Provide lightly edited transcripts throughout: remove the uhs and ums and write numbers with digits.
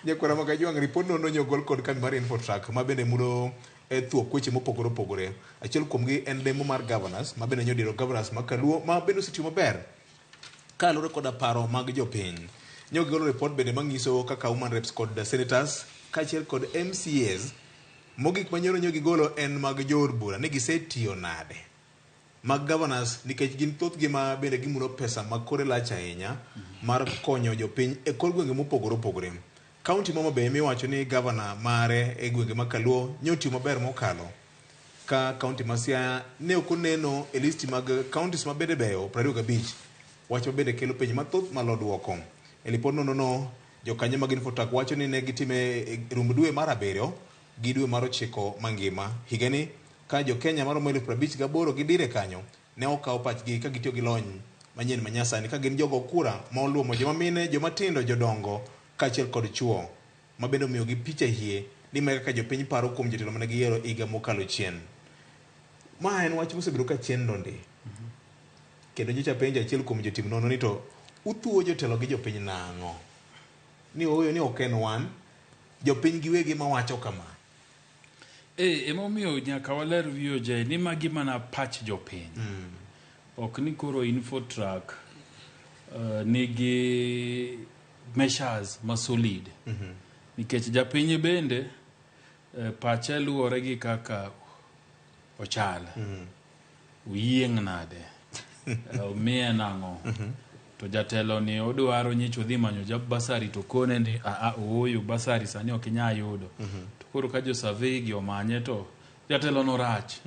Nyakwara Makajwang', ripod nono nyogol kod kambi mar Infotrack ma bende mulo e thuok weche mopogore opogore. Achiel kuomgi en lemo mar governors ma bende nyodiero governors ma Kaluo ma bende osetiyo maber kaluwore koda paro mag jopiny. Nyo gigolo ripot bende manyiso kaka women reps kod senators kaachiel kod MCAs mogik manyoro nyo gigolo en mag jood bura ni gisetiyo nade mag governors nikech gin thothgi ma bende gimulo pesa ma kore lach ahinya mar konyo jopiny e kor gwenge mopogore opogore. Kaunti ma Homa Bay miwacho ni gavana mare e gwenge ma Kaluo nyo otiyo maber mokalo ka kaunti ma Siaya ne ok oneno e listi mag counties ma bende beyo 25 wach ma bende kelo penjo mathoth malo duoko. E lipod nono no jokanyo mag Infotrack wacho ni ne gitime e rumb dwe mar abiriyo gi dwe mar ochiko mangima higani ka jo-Kenya maromo 58,000 gi dire kanyo ne okawo pachgi ka gitiyo gi lony manyien manyasani ka gin jogo kura ma oluomo joma mine, joma tindo, jodongo kaachiel kod chuo ma bende omiyogi picha hie ni mae kaka jopiny paro kuom jotelo mane giyiero higa mokalo chien. Ma en wach mosebedo ka chendo ndi. Kendo nyocha penjo achiel kuom jotim nonro ni to uthuo jotelo gi jopiny nang'o? Ni ooyo ni ok en wan, jopiny giwegi mawacho kama. Eh, emomiyo nyaka waler VOJ ni magi mana pach jopiny. Ok ni koro Infotrack nigi measures ma solid. Nikech japiny bende pache luwore gi kaka ochal. Oyieng' nade? Omiye nang'o? To jatelo ni odwaro nyicho odhi manyo ja basari to kone ni aa ooyo basari sani ok inyal yudo. To koro ka jo survey gi omanye to jatelo no rach.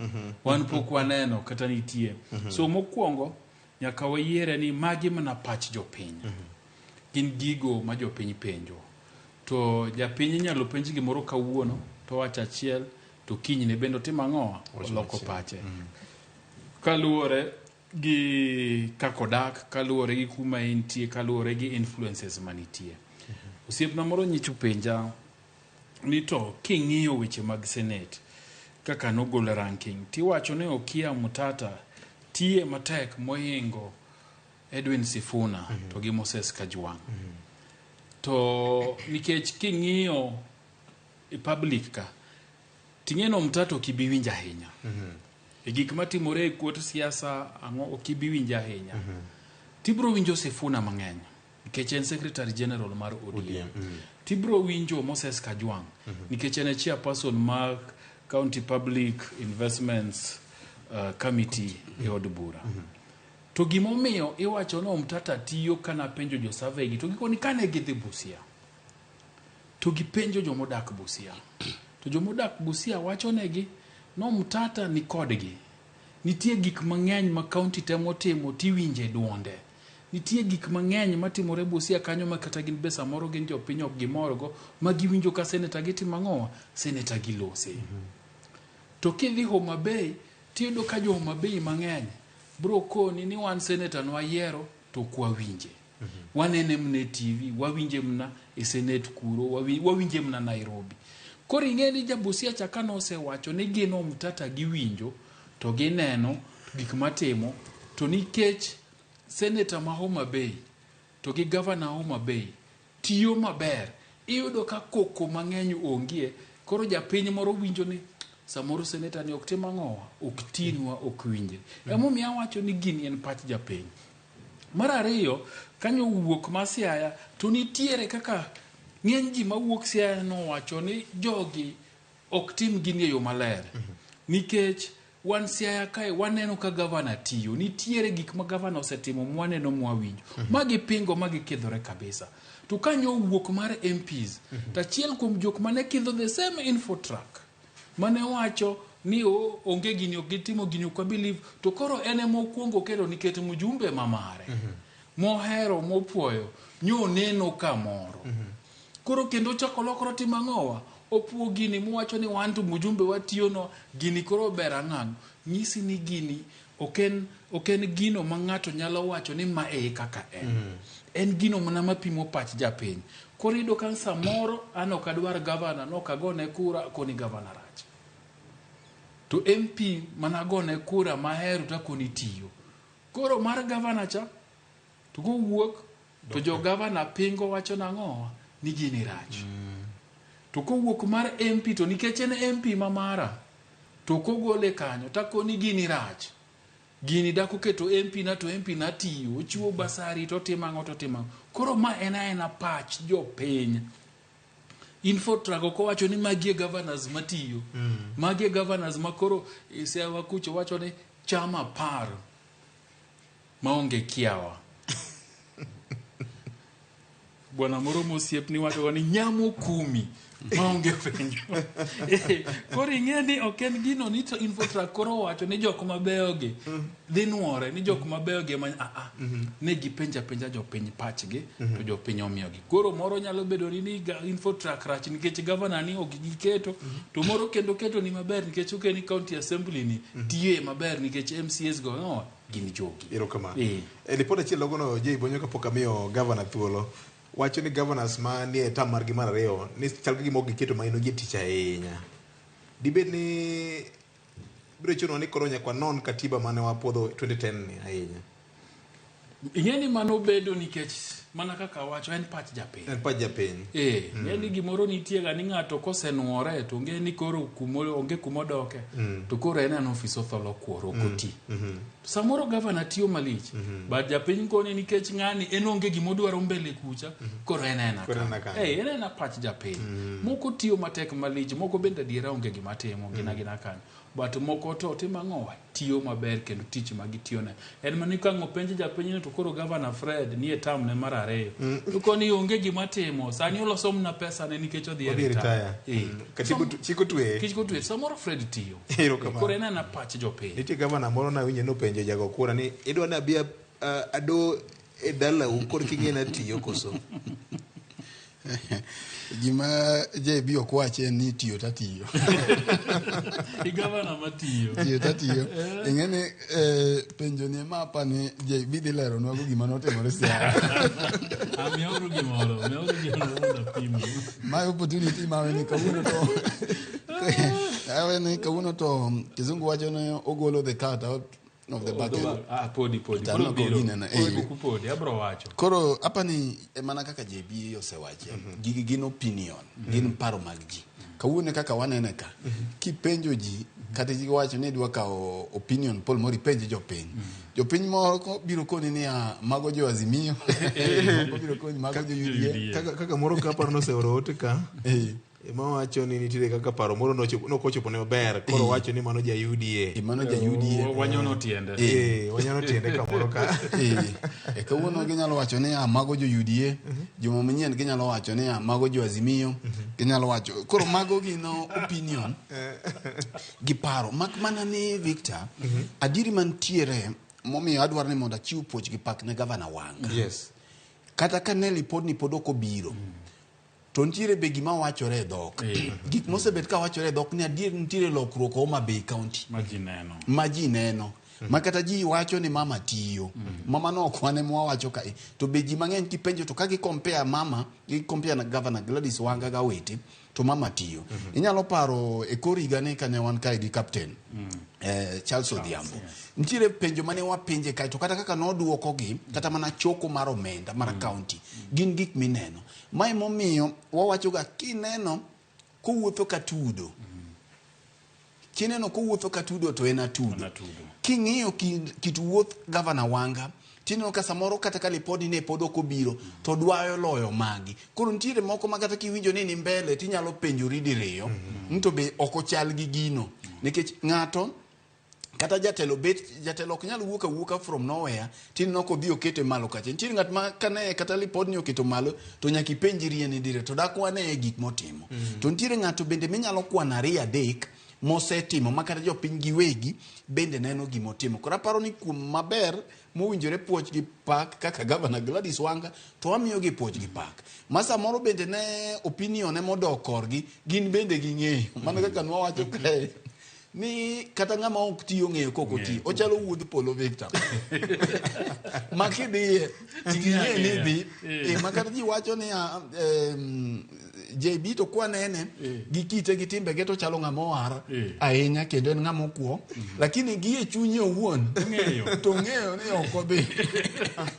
Wan pok waneno kata nitie. So mokwongo nyaka wayiere ni magi mana pach jopiny. Gin gigo ma jopiny penjo. To japiny inyalo penj gimoro kawuono to owacho achiel to kinyne bende otimo ang'o? Oloko pache. Kaluwore gi kaka odak, kaluwore gi kuma entie, kaluwore gi influences manitie. Osiepna moro nyicha openja ni to king'iyo weche mag senate kaka nogol ranking tiwacho ni Okiya Mutata tiye matek mohingo Edwin Sifuna to gi Moses Kajwang'. To nikech king'iyo e public ka ting'e no Mutata ok ibi winjo ahinya. E gik matimore e kuot siasa ang'o ok ibi winjo ahinya. Tibro winjo Sifuna mang'eny nikech en secretary general mar ODM. Tibro winjo Moses Kajwang' nikech en e chairperson mar County Public Investments Committee e od bura. To gimomiyo iwacho ni Omtata tiyo kana penjo jo survey gi to gikoni kane gidhi Busia to gipenjo jomodak Busia to jomodak Busia wachonegi ni Omtata ni kodgi. Nitie gik mang'eny ma county temo timo tiwinje duonde. Nitie gik mang'eny matimore Busia kanyo ma kata gin be samoro gin jopiny ok gimorgo ma giwinjo ka seneta gitimo ang'owa? Seneta gilose. To kidhi Homa Bay tiyudo ka jo Homa Bay mang'eny bro koni ni wan seneta nwayiero to ok wawinje. Wanene mna e TV, wawinje mna e senate kuro, wawinje mna Nairobi. Koro ing'e ni ja Busia cha kane osewacho ni gin Omtata giwinjo to gineno gik matimo to nikech seneta ma Homa Bay to gi gavana Homa Bay tiyo maber, iyudo ka koko mang'eny ongie. Koro japiny moro winjo ni samoro seneta ni ok tim ang'owa, ok tinwa, ok winje. Emomiyo awacho ni gini en pach japiny. Mar ariyo, kanyo wuok ma Siaya to nitiere kaka ng'eny ji mawuok Siaya nowacho ni jogi ok tim gini e yo maler. Nikech wan Siaya kae waneno ka gavana tiyo, nitiere gik ma gavana osetimo mwaneno mwawinjo. Ma gipingo ma gikidhore kabisa. To kanyo wuok mar MPs, to achiel kuom jok mane kidho the same Infotrack mane wacho ni o, onge gini ok gitimo gini ok believe to koro en ema okwongo kelo nikech mjumbe ma mare mohero mopuoyo nyo neno kamoro koro kendo ochako lokoro timo ang'owa opuo gini mowacho ni wan to mjumbe watiyono gini koro ber ang'ang' nyisi ni gini ok en gino ma ng'ato nyalo wacho ni ma e kaka en en gino mana mapimo pach japiny. Koro iyudo ka samoro an ok adwar gavana nok agone kura koni gavana rach. To MP mana agone kura mahero to akoni tiyo. Koro mar gavana cha to kowuok To jo gavana pingo wacho nang'o ni gini rach. To kowuok mar MP to nikech en MP ma mara to kogole kanyo takoni gini rach. Gini dak oketo MP na to MP na tiyo, ochiwo basari to otimo ang'o to otimo ang'o. Koro ma en aena pach jopiny. Infotrack ok owacho ni magi e governors matiyo. Magi e governors ma koro Siaya kucho wacho ni chama 10 maonge kiawa. Bwana moro mosiepni wacho ni nyamo kumi maonge penjo. Koro ing'e ni ok en gino ni to Infotrack koro owacho ni jok mabeyo gi dhi nuore ni jok mabeyo gi ema a a ne gipenja penja jopiny pachgi to jopiny omiyogi. Koro moro nyalo bedo ni Infotrack rach nikech gavana ni ok giketo to moro kendo keto ni maber nikech oke ni county assembly ni tiye maber nikech MCAs go no gin jogi. Erokamano. E lipot achiel logono Jay Bonyo kapok amiyo gavana thuolo wacho ni governors ma nie term margi mar ariyo ni chal ka gima ok giketo maino gi e tich ahinya. Dibed ni biro chuno ni koro nyaka wanon katiba mane wapuodho 2010 ni ahinya. Ing'e ni mano bedo nikech mana kaka wacho en pach japiny. En pach japiny. Ng'e ni gimoro nitie ga ni ng'ato kosenuore to ng'e ni koro onge kumodoke to koro en an ofis otholo kuoro ok oti. Samoro gavana tiyo malich but japiny koni nikech ng'ani en onge gimodwaro mbele kucha koro en ena kanyo. En ena pach japiny. Moko tiyo matek malich, moko bende adiera onge gima timo gina gina kanyo. But moko to timo ang'o? Tiyo maber kendo tich ma gitiyone. En mana ni ka ang' openj japiny ni to koro gavana Fred nie term ne mar ariyo. To koni onge gima timo, sani oloso mana pesa ne nikech odhi e retire. Katibu chik otweye. Chik otweye. Samoro Fred tiyo. Koro en ena pach jopiny. Nitie gavana moro nawinjo nopenjo jago kura ni idwa ni abi ado e dalau koro king'e na tiyo koso. Gima JB ok wachi en ni tiyo tatiyo. Igavana matiyo. Tiyo tatiyo. Ing'e ni penjo ni ema apa ni JB dhi leronwa go gima notimore Siaya. Miyauru gimoro, miyauru gimoro mondo apimnu. Ma opportunity ma weni kawuono to aweni kawuono to kizungu wacho ni ogolo the cat out of the bucket. Podi. Koro biro. Podi, abro wacho. Koro apa ni mana kaka JB osewache, gigi gin opinion, gin paro mag ji. Kawuono kaka wanene ka, kipenjo ji kata ji wacho ni idwa kawo opinion poll moro ipenj jopiny. Jopiny moko biro koni ni mago jo Azimio, moko biro koni mago jo UDA. Kaka moro ka paro noseoro ote ka. Ema wacho ni nitiere kaka paro moro nokochopo ne maber koro wacho ni mano ja UDA. Mano ja UDA. Wanyono tiende. Wanyono tiende kamoro ka. Kawuono ginyalo wacho ni mago jo UDA, juma manyien ginyalo wacho ni mago jo Azimio, ginyalo wacho. Koro mago gin opinion gi paro. Mak mana ni Victor, adieri mantiere momiyo adwaro ni mondo achiw puoch gi pak ne Gavana Wanga. Yes. Kata ka ne lipodni pod ok obiro, to nitiere be gima wachore e dhok. Gik mosebet ka wachore e dhok ni adier nitiere lokruok Homa Bay County. Ma ji neno. Ma ji neno. Ma kata ji wacho ni mama tiyo. Mama no ok wan ema wawacho kae. To be ji mang'eny kipenjo to ka gi compare mama, gi compare na Governor Gladys Wanga ga Awiti, to mama tiyo. Inyalo paro e kor higa ni kane wan kae gi captain Charles Odhiambo. Nitiere penjo mane wapenje kae to kata kaka noduokogi, kata mana choko mar omenda mar county, gin gik mineno. Mae momiyo wawacho ga kineno kowuotho ka tudo. Kineno kowuotho ka tudo to en atudo. King'iyo kit wuoth Gavana Wanga, tineno ka samoro kata ka lipodi ne pod ok obiro, to dwayo loyo magi. Koro nitiere moko ma kata kiwinjo ni ni mbele tinyalo penjori diriyo, to be ok ochal gi gino. Nikech ng'ato kata jatelo bet jatelo ok nyal wuok awuoka from nowhere tineno kodhi okete malo kacha. Nitiere ng'at ma kane kata lipodni oketo malo to nyaka ipenjri ni dire to dak wane gik motimo. To nitiere ng'ato bende minyalo kwano ariyo adek mosetimo ma kata jopiny giwegi bende neno gimotimo. Koro aparo ni kuom maber mowinjore puoch gi pak kaka Governor Gladys Wanga to wamiyogi puoch gi pak. Ma samoro bende ne opinion ne modok korgi gin bende ging'eyo. Mana kaka nwawacho kae. Ni kata ng'ama ok ti ong'eyo kok oti. Ochalo wuodh polo Victor. Ma kidhiye ting'e ni dhi. Eh, ma kata ji wacho ni ah, JB to kwanene gi kite gi timbege to chalo ng'ama owar ahinya kendo en ng'ama okwo. Lakini gi e chunye owuon Ong'eyo. to ong'eyo ni ok odhi.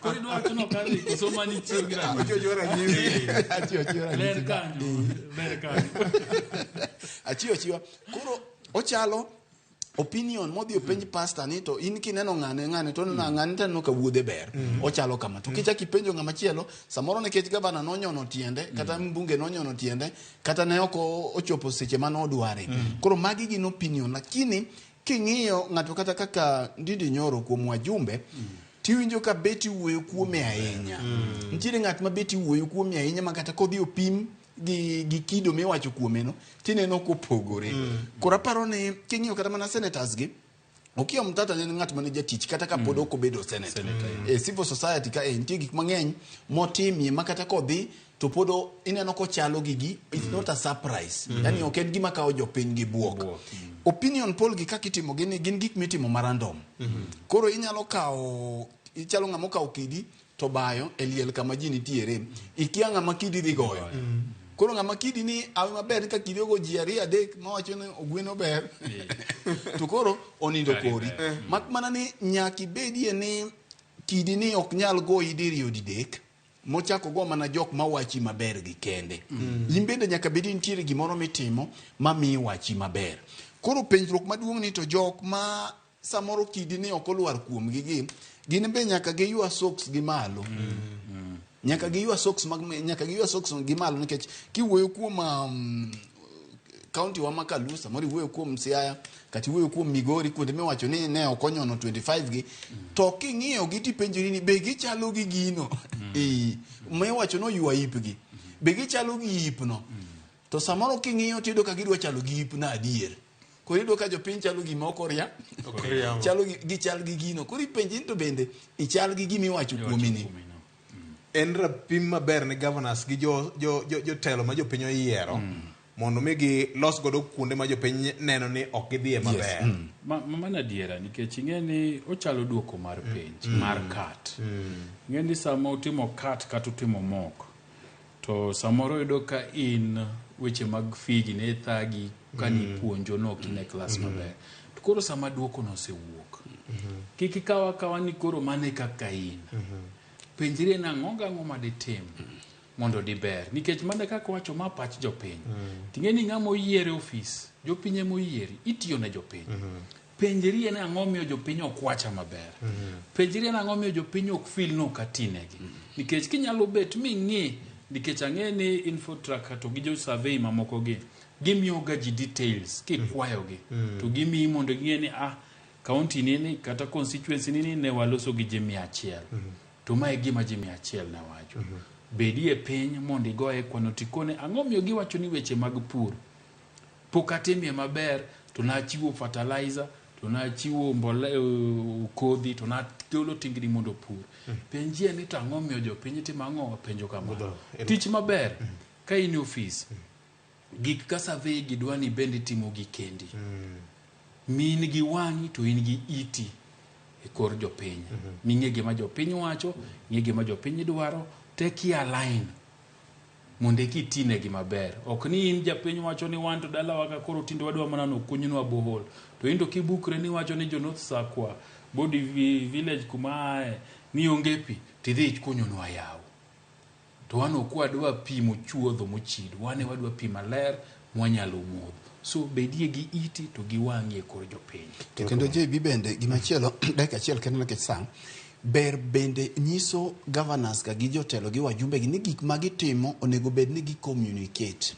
Koro idwa wacho ni ok adhi koso mani chiwo gi ranyisi. Ochiwo chiwo ranyisi. Achiwo achiwa Ler ranyisi. kanyo. Ler kanyo. Achiwo achiwa. Koro ochalo opinion modhi openj pastor ni to in kineno ng'ane ng'ane to neno ng'ane to aneno ka wuodhe ber ochalo kama to kichak ipenjo ng'ama chielo samoro nikech gavana nonyono tiende kata mbunge nonyono tiende kata ne ok ochopo seche mane odware koro magi gin opinion lakini king'iyo ng'ato kata kaka Ndindi Nyoro kuom wajumbe tiwinjo ka beti wuoyo kuome ahinya nitiere ng'at ma beti wuoyo kuome ahinya ma kata kodhi opim gi kido miwacho kuome no tineno kopogore koro aparo ni king'iyo kata mana senators gi Okiya Omtatah ne en ng'at mane jatich kata ka pod ok obedo senator. E civil society ka e nitie gik mang'eny motimie ma kata kodhi to pod ineno kochalo gi gi it's not a surprise. Yani ok en gima kawo jopiny gi buok. Opinion poll gi kaka itimo gin gin gik mitimo ma random. Koro inyalo kawo ichalo ng'ama okawo kidi to bayo e liel kama ji nitiere. Ikia ng'ama kidi dhi goyo. Koro ng'ama kidi ni awe maber ka kidi ogo ji ariyo adek mawacho ni ogweno ber. To koro onindo kori. Mak mana ni nyaka ibedie ni kidi ni ok nyal goyi diriyo didek mochako go mana jok mawachi maber gi kende. In bende nyaka bedi nitiere gimoro mitimo mamiyi wachi maber. Koro penjruok maduong' ni to jok ma samoro kidi ni ok olwar kuomgi gi gin be nyaka giywa socks gi malo. Nyaka giywa socks mag nyaka giywa socks gi malo nikech kiwuoyo kuom county wa ma Kaluo samoro iwuoyo kuom Siaya kata iwuoyo kuom Migori kuonde miwacho ni ne ok onyono 25 gi to king'iyo gi tipenjori ni be gichalo gi gino eh miwacho ni oywa ipgi be gichalo gi ipno to samoro king'iyo tiyudo ka gidwa chalo gi ipno adier koro iyudo ka jopiny chalo gima ok oria chalo gi gichal gi gino koro ipenji ni to bende ichal gi gima iwacho kuomi ni En rapim maber ne governors gi jotelo ma jopiny oyiero mondo mi gilos godo kuonde ma jopiny neno ni ok gidhiye maber. Mano adiera nikech ing'e ni ochalo duoko mar penj mar kat. Ing'e ni sama utimo kat kata utimo mok to samoro yudo ka in weche mag figi ne thagi ka nipuonjo no ok in e klas maber. To koro sama duoko no osewuok kik ikaw akawa ni koro mano e kaka in. Penjri ni ang'o gang'o ma ditim mondo diber nikech mana kaka wacho ma pach jopiny. Ting'e ni ng'ama oyier e ofis jopiny ema oyieri itiyo ne jopiny. Penjri ni ang'o miyo jopiny ok wacha maber. Penjri ni ang'o miyo jopiny ok feel ni ok atinegi. Nikech kinyalo bet ming'i nikech ang'e ni Infotrack to gi jo survey mamoko gi gimiyo ga ji details kikwayogi to gimiyi mondo ging'e ni ah county ni ni kata constituency ni ni ne waloso gi ji 100 to ma e gima ji 100 ne wacho. Bedie piny mondo igoye kwano tikone ang'o miyo giwacho ni weche mag pur pok atimie maber to nachiwo fertilizer to nachiwo mbolea kodhi to nagolo tingni mondo opur. Penjie ni to ang'o miyo jopiny timo ang'o penjo kamano. Tich maber ka in e ofis gik ka survey gi dwa ni bende itimo gi kendi. Min gi wang'i to in gi iti e kor jopiny. Ming'e gima jopiny wacho, ng'e gima jopiny dwaro, tek i align mondo eka itinegi maber. Ok ni in japiny wacho ni wan to dalawa ka koro tinde wadwa mana nokunynwa borehole. To in to kibukre ni wacho ni jo North Sakwa, Bodi village kuma ae, ni onge pi, tidhi ikunyonwa yawo. To wan ok wadwa pi mochuodho mochido, wan e wadwa pi maler mwanyalo modho. So bedie gi iti to gi wang'i e kor jopiny. To kendo JB bende gimachielo dakika achiel kende nikech sa ber bende nyiso governors ka gi jotelo gi wajumbe gi ni gik ma gitimo onego bed ni gi communicate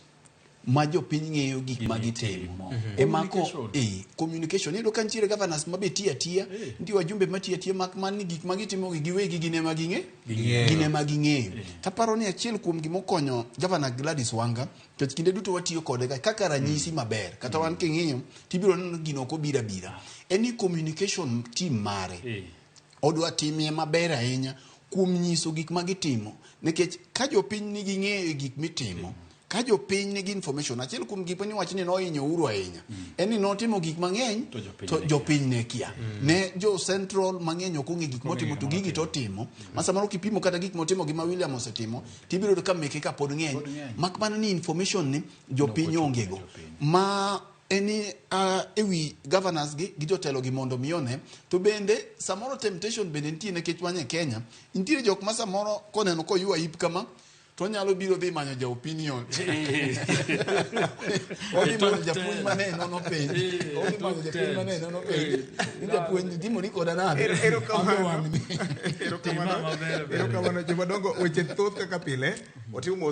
ma jopiny ng'eyo gik ma gitimo. Ema ko Communication. communication iyudo ka nitiere governors ma be tiyo atiya nitie wajumbe ma tiyo atiya mak mana ni gik ma gitimo gi giwegi gin ema ging'e gin ema ging'eyo. Taparo ni achiel kuom gimokonyo Governor Gladys Wanga nikech kinde duto watiyo kode ga kaka ranyisi maber kata wan king'iyo tibiro neno gino ok obiro abira en ni communication team mare odwa timie maber ahinya kuom nyiso gik ma gitimo nikech ka jopiny nigi ng'eyo e gik mitimo Ka jopiny nigi information, achiel kuom gik mane iwacho ni nohinyo Uhuru ahinya, en ni notimo gik mang'eny To jopiny to ne jopiny ne kia. Ne jo Central mang'eny ok ong'e gik motimo to gigi to otimo. Ma samoro kipimo kata gik motimo gi ma William osetimo, tibiro yudo ka meke ka pod ng'eny. Pod ng'eny. Mak mana ni information ni jopiny Nokochopo onge ne go. jopiny. Ma en ni ewi governors gi gi jotelo gi mondo mi one to bende samoro temptation bende nitie nikech wan e Kenya nitiere jok ma samoro koneno koywa ip kama to onyalo biro dhi manyo ja opinion odhi manyo japuonj mane nono penj odhi manyo japuonj mane nono penj ni japuonj timori koda nade Erokamano. Ambe wang'ni Erokamano. Tima maber, ber. Erokamano jomadongo weche thoth kaka pile. Watimo mos.